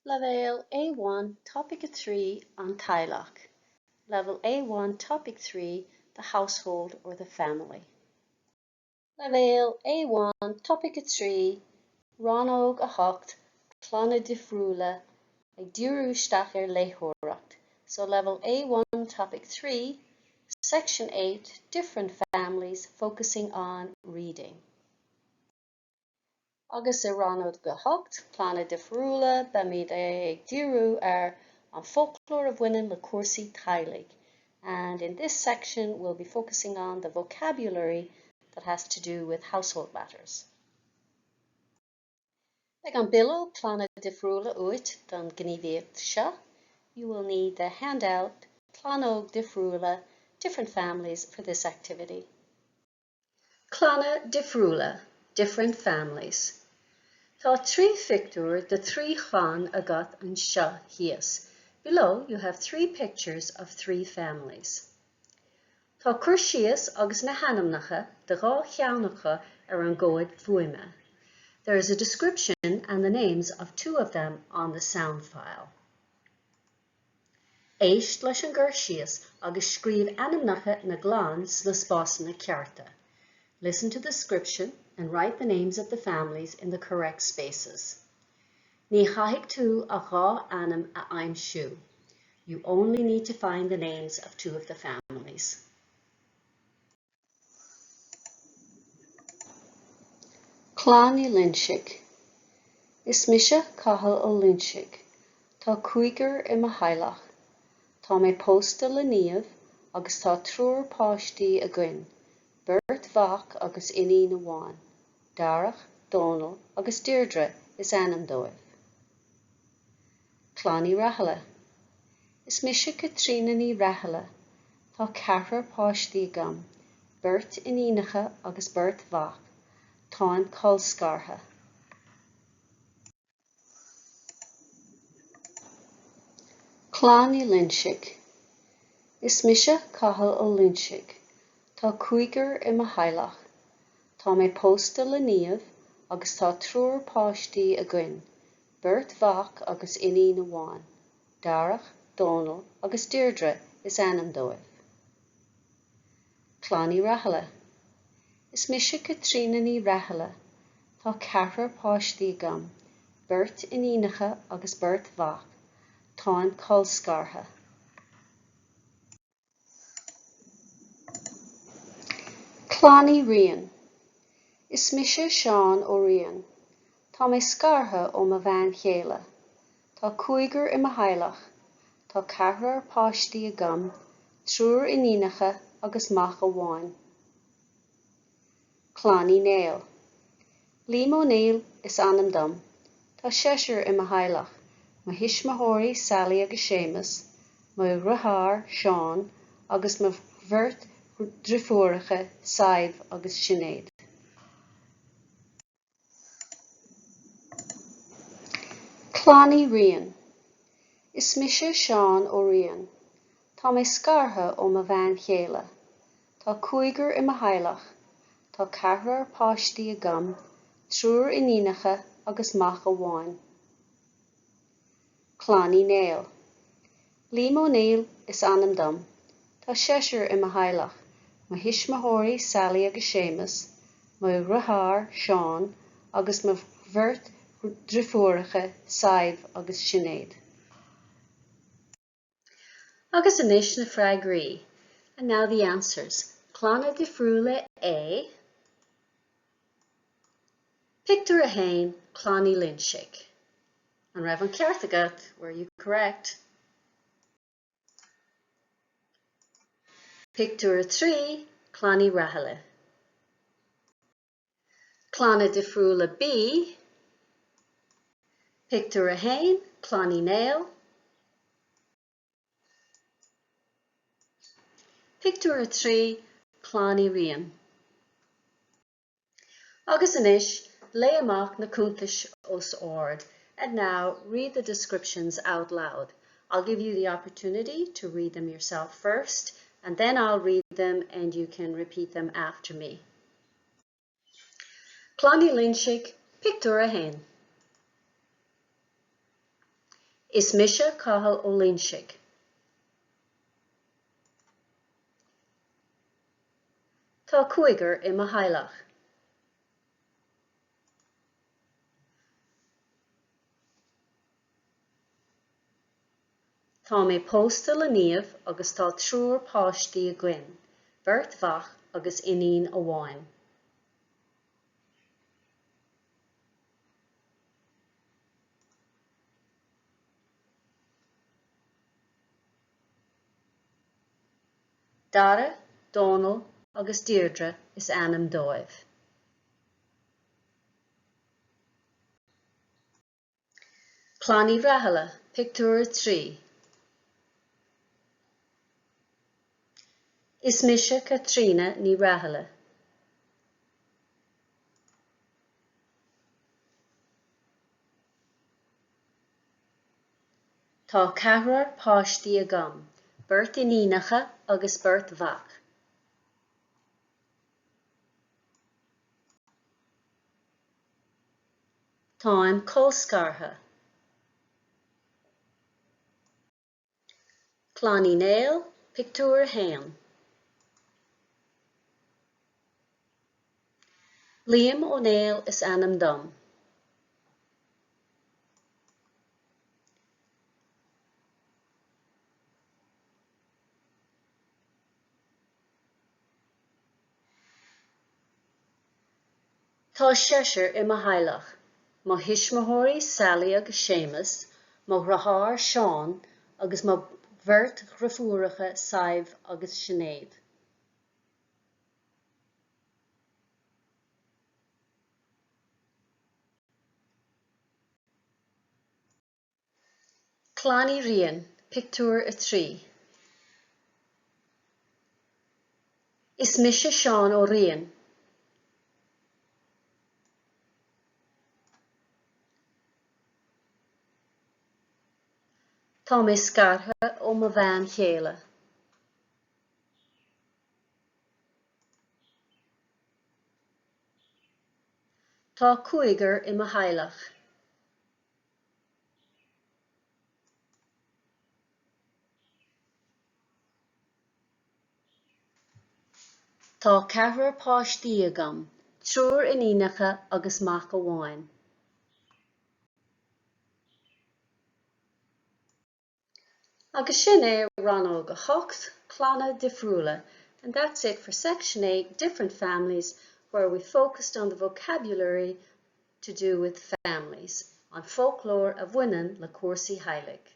Leibhéal A1 Topaic 3 An Teaghlach Level A1 Topic 3 The Household or the Family. Leibhéal A1 Topaic 3 Rannóg 8 Clanna Difriúla ag díriú isteach ar léitheoireacht So level A1 Topic 3 Section 8 Different Families focusing on reading. Agus i Rannóg 8, Clanna Difriúla, beimid ag díriú ar an foclóir a bhaineann le cúrsaí teaghlaigh. And in this section, we'll be focusing on the vocabulary that has to do with household matters. Beidh an bileog Clanna Difriúla uait don ghníomhaíocht seo. You will need the handout Clanna Difriúla, Different Families for this activity. Clanna difriúla, different families. Tá trí phictiúr de thrí chlann agat anseo thíos. Below you have three pictures of three families. Tá cur síos agus na hainmneacha de dhá cheann acu ar an gcomhad fuaime. There is a description and the names of two of them on the sound file. Éist leis an gcur síos agus scríobh ainmneacha na gclann sna spásanna cearta. Listen to the description and write the names of the families in the correct spaces. Ní chaithfidh tú ach dhá ainm a aimsiú. You only need to find the names of two of the families. Clann Uí Loinsigh. Is mise Cathal Ó Loinsigh. Tá cúigear i mo theaghlach. Tá mé pósta le Niamh agus tá triúr páistí againn, beirt mhac agus iníon amháin. Darach, Dónal agus Deirdre is ainm dóibh. Clann Uí Rathaille. Is mise Caitríona Ní Rathaille. Tá ceathrar páistí agam, beirt iníonacha agus beirt mhac. Táim colscartha. Clann Uí Loinsigh. Is mise Cathal Ó Loinsigh. Tá cúigear i mo theaghlach. Tá mé pósta le Niamh agus tá triúr páistí againn, beirt mhac agus iníon amháin. Darach, Dónal agus Deirdre is ainm dóibh. Clann Uí Rathaille. Is mise Caitríona Ní Rathaille. Tá ceathrar páistí agam, beirt iníonacha agus beirt mhac. Táim colscartha. Clann Uí Riain. Is mise Seán Ó Riain. Tá mé scartha ó mo bhean chéile. Tá cúigear i mo theaghlach. Tá ceathrar páistí agam, triúr iníonacha agus mac amháin. Clann Uí Néill. Liam Ó Néill is ainm dom. Tá seisear i mo theaghlach, mo thuismitheoirí Sally agus Séamus, mo dheartháir Seán agus mo bheirt dhriofúracha Sadhbh agus Sinéad. Clann Uí Riain. Is mise Seán Ó Riain. Tá mé scartha ó mo bhean chéile. Tá cúigear i mo theaghlach. Tá ceathrar páistí agam, triúr iníonacha agus mac amháin. Clann Uí Néill. Liam Ó Néill is ainm dom. Tá seisear i mo theaghlach, mo thuismitheoirí Sally agus Séamus, mo dheartháir Seán agus mo bheirt dhriofúracha Sadhbh agus Sinéad. Agus anois na freagraí. And now the answers. Clanna difriúla A. Pictiúr 1, Clann Uí Loinsigh. An raibh an ceart agat? Were you correct? Pictiúr 3, Clann Uí Rathaille. Clanna difriúla B. Pictiúr 1, Clann Uí Néill. Pictiúr 3, Clann Uí Riain. Agus anois, léigh amach na cuntais os ard. And now, read the descriptions out loud. I'll give you the opportunity to read them yourself first, and then I'll read them and you can repeat them after me. Clann Uí Loinsigh, Pictiúr 1. Is mise Cathal Ó Loingsigh. Tá cúigear i mo theaghlach. Tá mé pósta le Niamh agus tá triúr páistí againn, beirt mhac agus iníon amháin. Dara, Dónal agus Deirdre is ainm dóibh. Clann Uí Rathaille, Pictiúr 3. Is mise Caitríona Ní Rathaille. Tá ceathrar páistí agam, beirt iníonacha agus beirt mhac. Táim colscartha. Clann Uí Néill, Pictiúr 1. Liam Ó Néill is ainm dom. Tá seisear i mo theaghlach, mo thuismitheoirí Sally agus Séamus, mo dheartháir Seán agus mo bheirt dhriofúracha Sadhbh agus Sinéad. Clann Uí Riain, Pictiúr 3. Is mise Seán Ó Riain. Tá mé scartha ó mo bhean chéile. Tá cúigear i mo theaghlach. Tá ceathrar páistí agam, triúr iníonacha agus mac amháin. Agus sin é rannóg 8, Clanna Difriúla, and that's it for section 8, Different Families, where we focused on the vocabulary to do with families, an foclóir a bhaineann le cúrsaí teaghlaigh.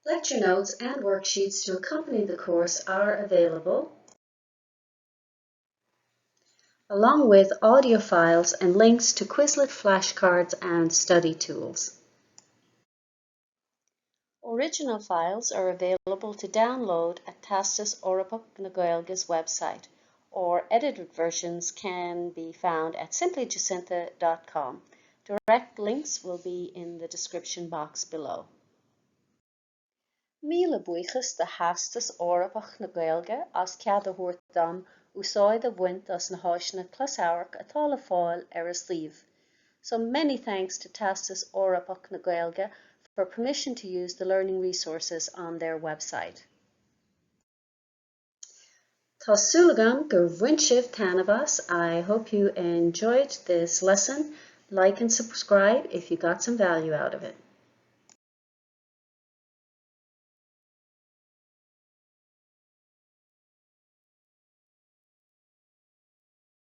Lecture notes and worksheets to accompany the course are available, along with audio files and links to Quizlet flashcards and study tools. Original files are available to download at Teastas Eorpach na Gaeilge's website, or edited versions can be found at simplyjacintha.com. Direct links will be in the description box below. Míle buíochas do Theastas Eorpach na Gaeilge as cead a thabhairt dom úsáid a bhaint as na háiseanna closamhairc atá le fáil ar a suíomh. So many thanks to Teastas Eorpach na Gaeilge for permission to use the learning resources on their website. Tá súil agam gur bhain sibh taitneamh as. I hope you enjoyed this lesson. Like and subscribe if you got some value out of it.